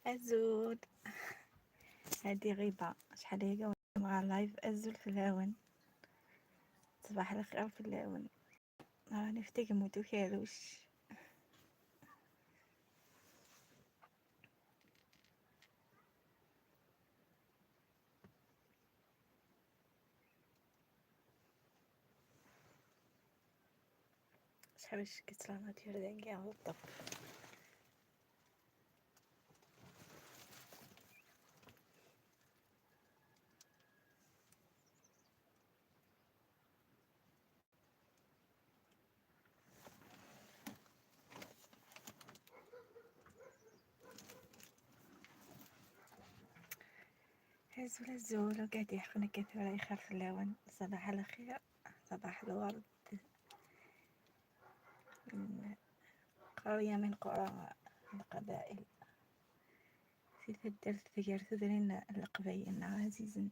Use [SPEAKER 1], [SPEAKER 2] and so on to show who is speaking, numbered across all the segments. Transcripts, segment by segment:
[SPEAKER 1] أزول. هادي غيبة شحال هي مع live. أزول في الهون، صباح الخير في الهون. راني في تيكموت وكاروش. شحال باش كنت la nature دنكا بالضبط. هزول هزول وقاعد يحقنا كثير يخاف في اللون. صباح الخير، صباح الورد من قرية من قرى القبائل في تدرت ثقر تدرين القبائل عزيزا.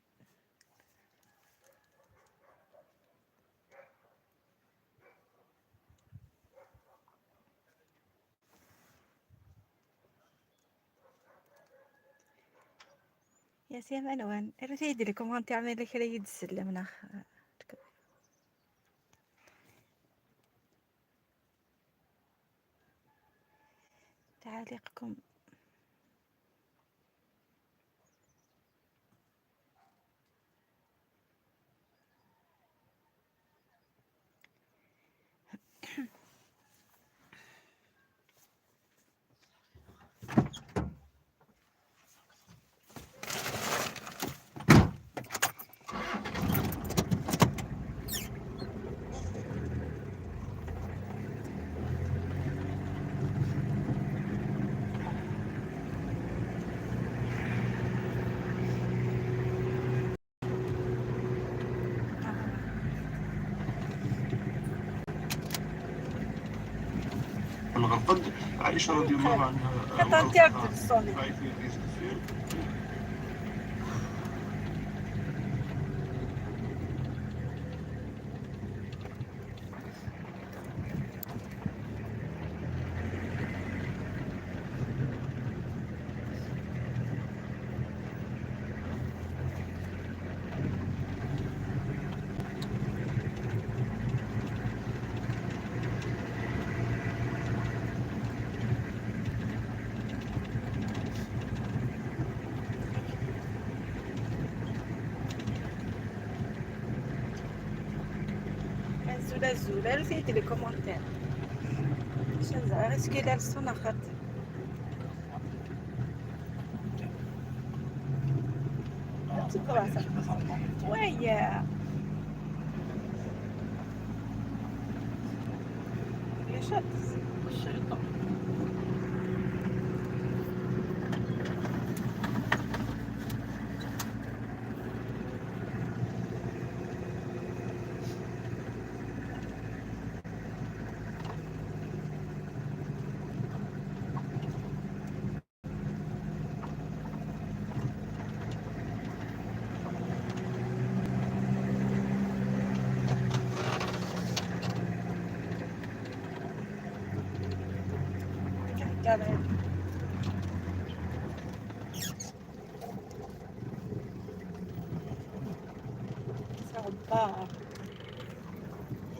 [SPEAKER 1] يا سيما الوان راه لكم غنتعمل لك راه يد السلم. تعاليقكم.
[SPEAKER 2] الغرقد عائشة رضي الله عنها.
[SPEAKER 1] حتى انت الصوني. زولا زولا رفيت les commentaires. est-ce que لا الصون خاطر ويا يا شط
[SPEAKER 3] الشيطان.
[SPEAKER 1] غبار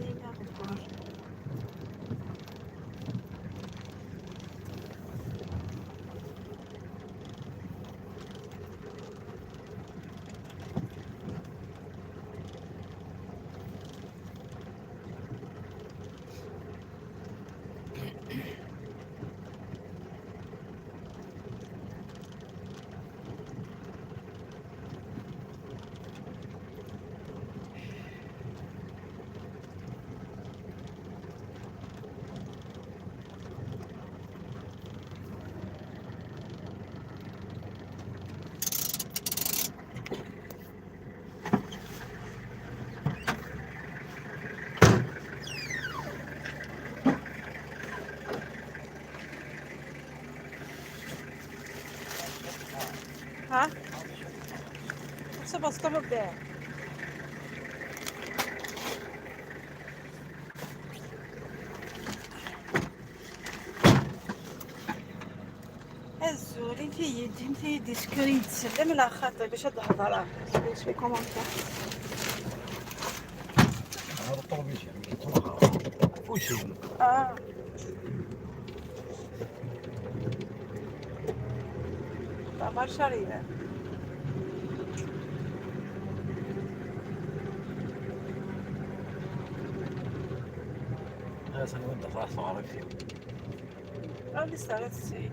[SPEAKER 1] هنا غبار. ها سبب ده. الزول انت يدي انت يدي سكرين تسلم على خاطر باش تهضر في commentaire.
[SPEAKER 3] هذا الطوموبيل يعني كي تروح وشي.
[SPEAKER 1] اه طبعا شريرة.
[SPEAKER 3] هذا سنة وانت صراحة صغار كثير.
[SPEAKER 1] أنا صارت سيك.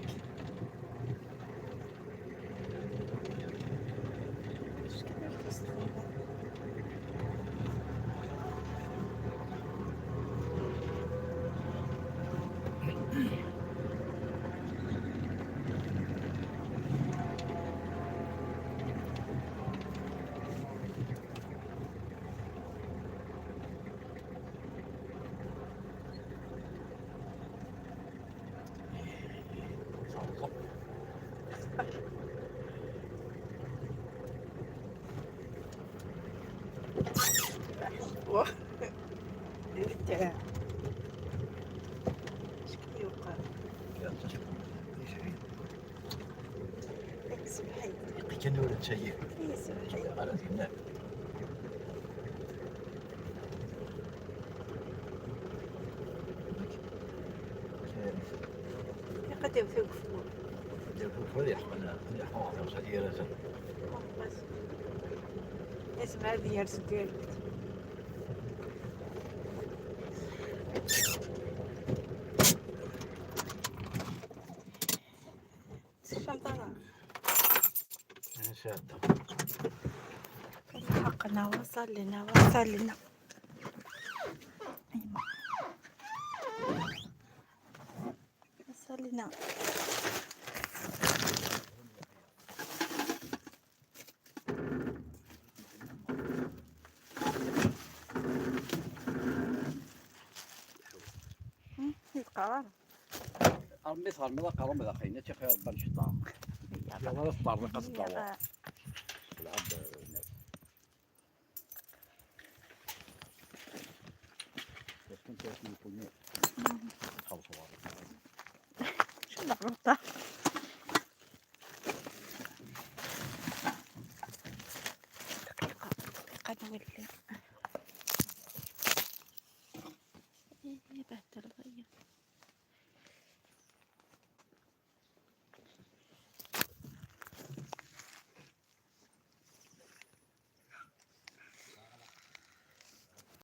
[SPEAKER 1] اش كدير تستخدم؟ شكون يوقع؟ سبحي.
[SPEAKER 3] كان ولا تشيك.
[SPEAKER 1] سبحي.
[SPEAKER 3] على ذي.
[SPEAKER 1] قد يوقفوا. اسمع ديال ديالك. الشنطة حقنا وصل لنا وصل لنا. وصل لنا. القرار
[SPEAKER 3] أرمي صار ملا قرم ذا خينا تخير ربنا شطام. يلا نصبر نقص الدواء. العب بس كنت تخلصوا.
[SPEAKER 1] شو الغلطة؟